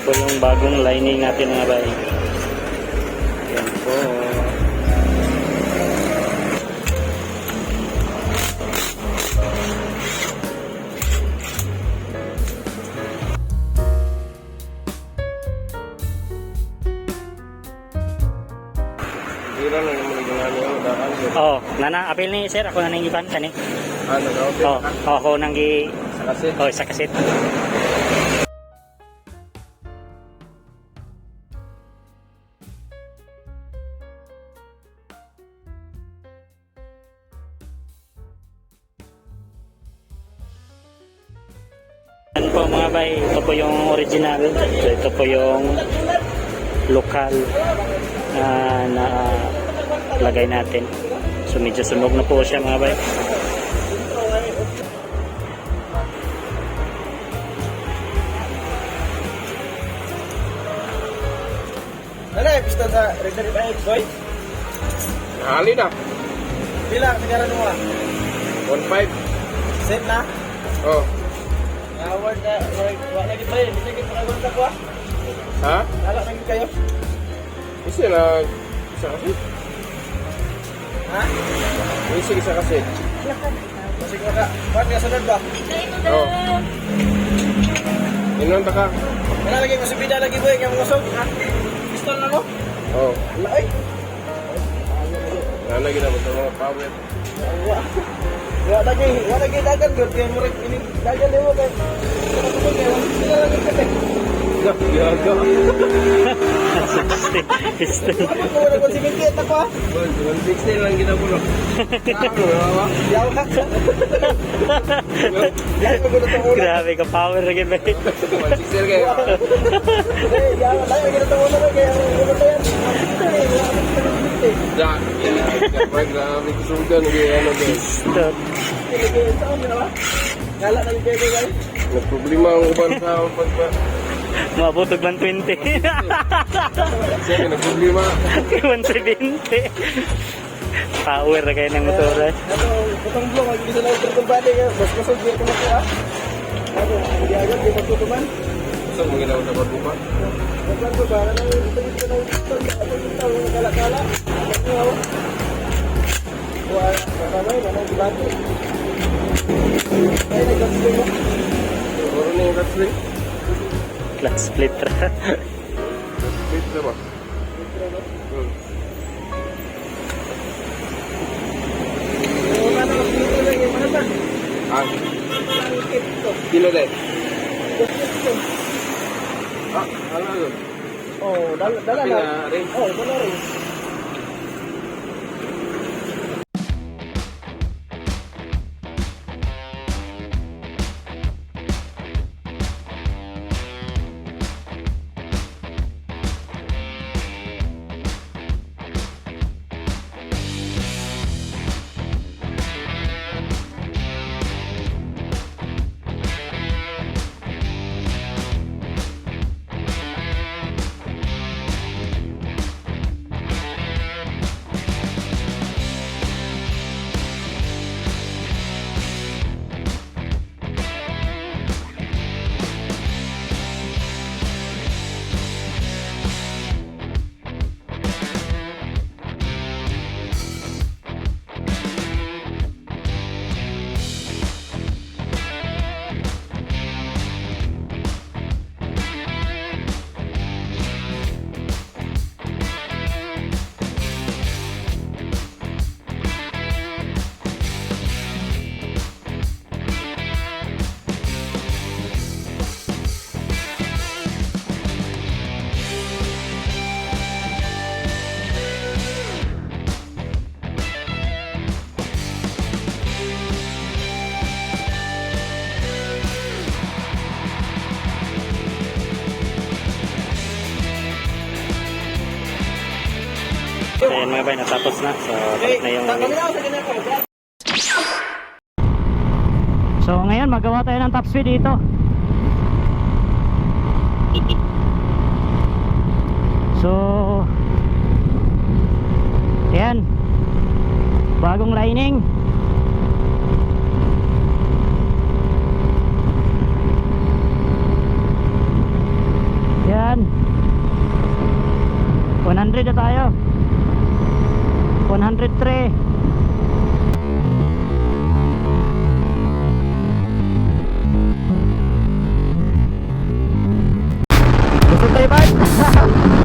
po yung bagong lining natin, mga bay. Yan po. Gira na naman ginani ang daan. Oh, nana, apil ni sir, ako na nang iban kani. Ah, nag-open Oh, ka? oh, ako nang gi Sa kasit. oh, sa kasit. Yan po, mga bay, ito po yung original. So ito po yung lokal na lagay natin. So medyo sunog na po siya, mga bay. Wala, pistol sa Red Red boy. Nahali na. Pila, sigara mo ah. 1.5. Set na. Oh. Award na, wala lagi pa rin. Bisa kita pakagulan sa kuha. Ha? Wala lagi kayo. Isa na isa kasi. Ha? Isa isa kasi. Masig ka. Bakit ka sunod ba? Oh. Inon ta ka. Wala lagi ko si Bida lagi boy. Kaya mga usog. Ha? Pistol na mo? Oh. Wala ay. Nana gina mo sa mga power. Wala. Wala lagi. Wala lagi dagan. Good. Kaya mo rin. Dagan mo. Kaya kaya sila lagi kasi. Gago. 60 pistol. Ano ko wala kung si Binti at ako ah. 160 lang gina mo. Ano ba? Yaw ka. Yaw ko gusto mo. Grabe ka power lagi bay. 160 kayo. Eh, yaw. Layo gina mo na kaya gusto yan. Da. Grabe kusugan ni ano guys. Pistol. Gala na yung bebe guys. Nagproblema ang uban sa pagpa. Maabot og 120. Siya nagproblema. 170. Power ra kayo ng motor eh. Ano, putong blong, mag isa lang itong body kaya bas kusog di ko makuha. Ano, hindi agad, di matutuman. Gusto mo ginawa sa pagbuka? Naglan ko ba, ano, ito ito na ito, ito ito, kala-kala. Ano, wala, kakamay, ano, dibati. Ay, nagkasli mo. Siguro na yung wrestling. Clutch split ra. Wait na ba? Wala na, magpinto lang yung mga ba. Ah, Ang kito. kilo din. Gusto. Ah, ano yun? Oh, dala, dala Pila na. rin. Oh, dala rin. So ayan, mga bay, natapos na. So balik na yung Tanggalin ako sa ganyan. So ngayon magawa tayo ng top speed dito. So ayan. Bagong lining. Yan. 100 na tayo. 103. Gusto tayo ba?